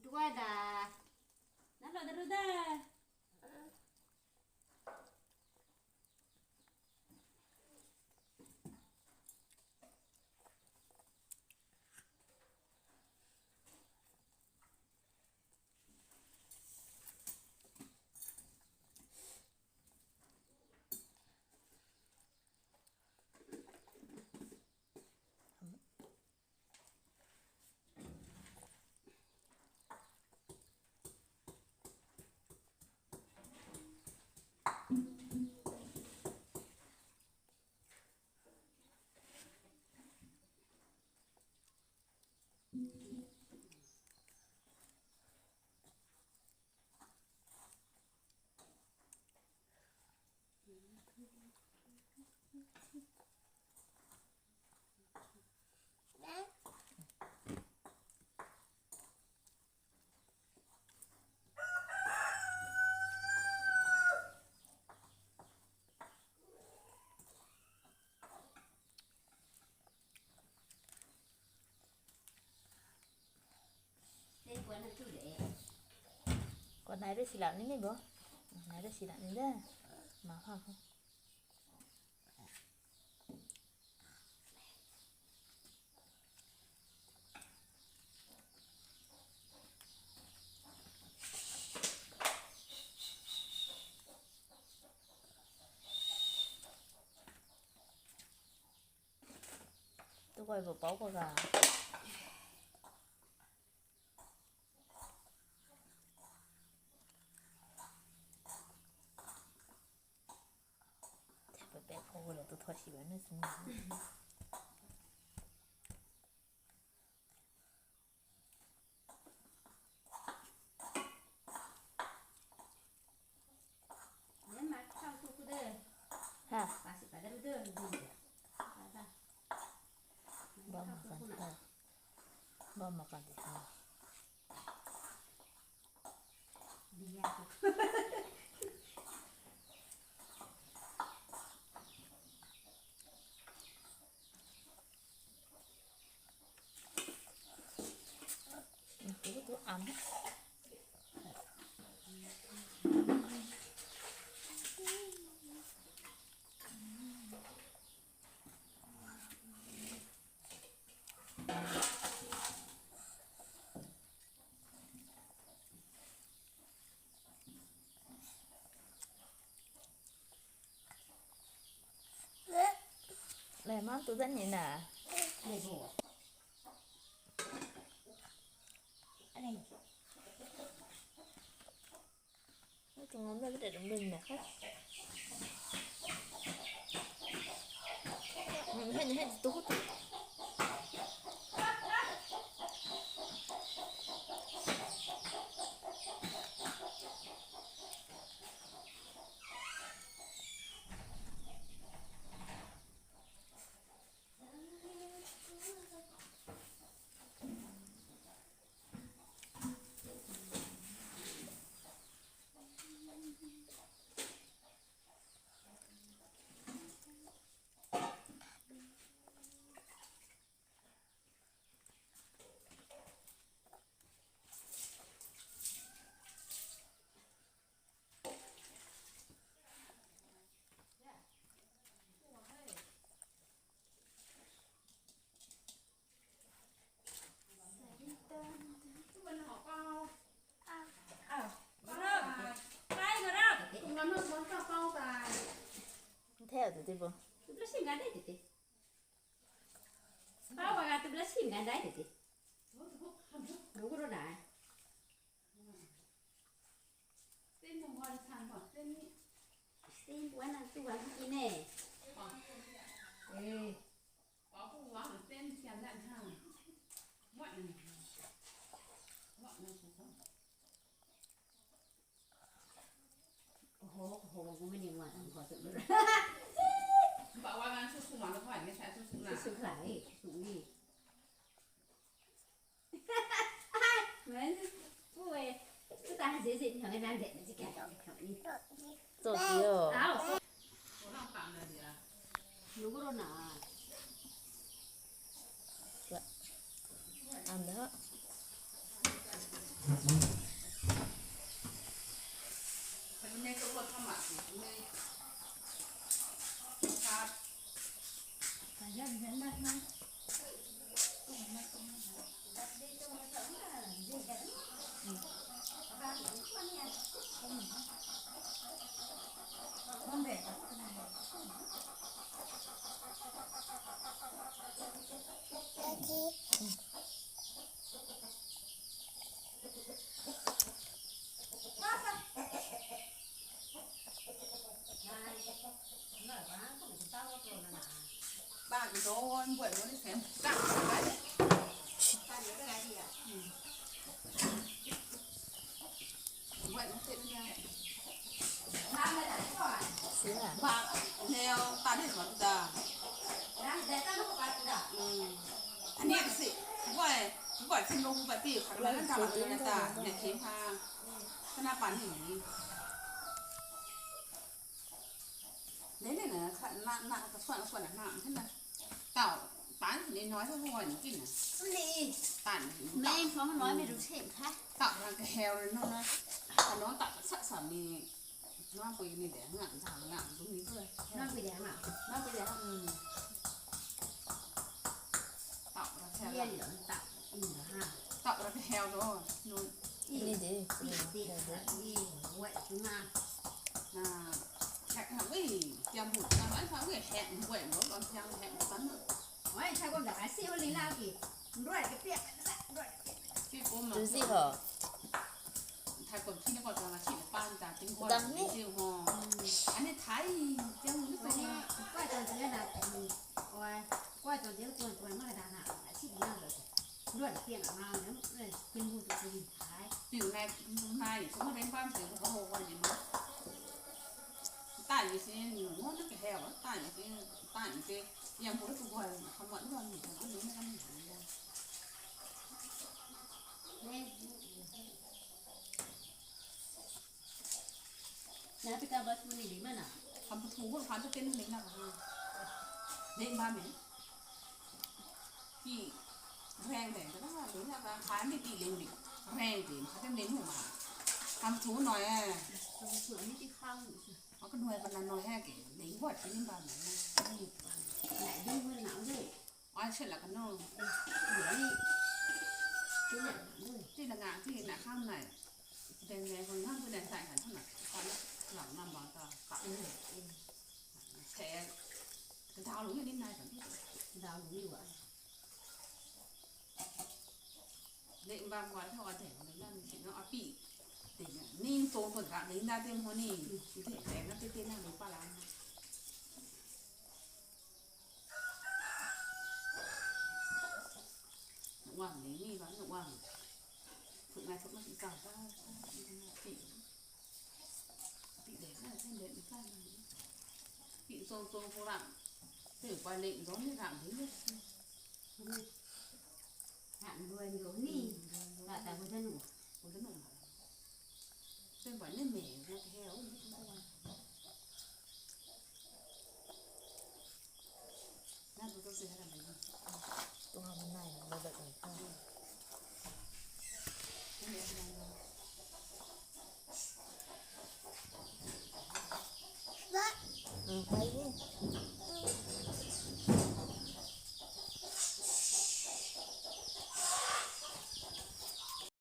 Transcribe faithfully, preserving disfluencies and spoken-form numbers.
Duai da. Nalo da ru da. Kuat nai rui silak ni ni bo. Nai rui silak ni de. Ma ha ha. Tukai bo pau ko ga. Pe pe pho le tu thoi si ba na sung. Ha. Bam makan ta. Bam makan ta. Lemon tu dan ni na. Lei bo. Alei. Tung ngam na bit dum dum na kha. Hen hen tu tu. Theo tu ti bo. Tu bla sing gan dai ti ti. Ba wa ga tu bla sing gan dai ti ti. Ru ru na. Stand wan tu wan ki ne. Eh. Ho ho gu mini wan ang ho tu. Ba wa ngan su su ma lo hoi me sa su su na. Su su lai, su su ni. Zit zit khang e, bam zit zit kha khang e. Cho tio. Au. Lu ro na. Am da. Ani si, guay, guay sin lo guay pi khak la kan ta la ta, ne thim ha. Kana pan ni. Nei nei na, na na ka suan suan na na thina. Tau, tan ni noi tho guay ni kin na. Ni. Tan ni. Mei phong noi mei ru sem kha. Tau rang ka heo na na. Ka non tau sa sa ni. Nang pui ni de, nang zang nang tu ni tu. Nang pui de nang. Nang pui de nang. Tau ra the. Ye lo tau. In ha. Tau ra the heo lo. Nu. Ni de. Ni de. Ni wai tu na. Na. Kak na wei, tiam bu ta wai fa wei hek wei lo, lo tiam hek tan na. Wai sa ko da si ho li la ki. Ruai ke piak, ruai ke piak. Ki ko ma. Tu si ho. Thai kum thina ko tang a si pan ta ting ko. Dang ni. Ti ho. Ani thai tiang ni ko. Kuai tang tiang na. Oi, kuai tang tiang tuan tuan ma da na. Si na lo. Luan tiang a ma na. Tin bu tu tin thai. Tiu nai nai ko ma beng pan tiang ko ho ko ni ma. Tai ni si ni mo na ke he wa. Tai ni si tai ni si. Yang ko tu ko ha ma ni ni ni ni. Na pika bus muni di mana. Ham pu thu ko khan to ten ning na ka. Ning ba me. Ki reng de ka na ning na ka khan di ti ling di. Reng di kha ten ning ma. Ham thu noi e. Ham thu ni ti khang. Aka noi ka na noi he ke ning bot ki ning ba me. Nai di mo na de. Ai se la kanu. Ti na nga ti na khang nai. Deng deng kong nang tu deng tai kan thana. Kan lam nam bang ta ka. Se ka dau lu ni nai kan. Dau lu ni wa. Deng bang wa tho deng ni nang si no api. Deng ni tong ko ka deng da deng ho ni. Deng deng na te te na lu pa la. Wang ni ni ba wang. Thuk nai thuk na si kau ta. Pi. Pi de na sen de ni ka na. Pi so so ko ram. Te pa le zo ni ram ni. Ram duan zo ni. Ra ta ko ta nu. Ko ta nu. Te pa ni me ko te o ni ko. Nang tu tu si ha ram ni. Tu ha nai na ba da ko. Ba. Hmm, hai ni.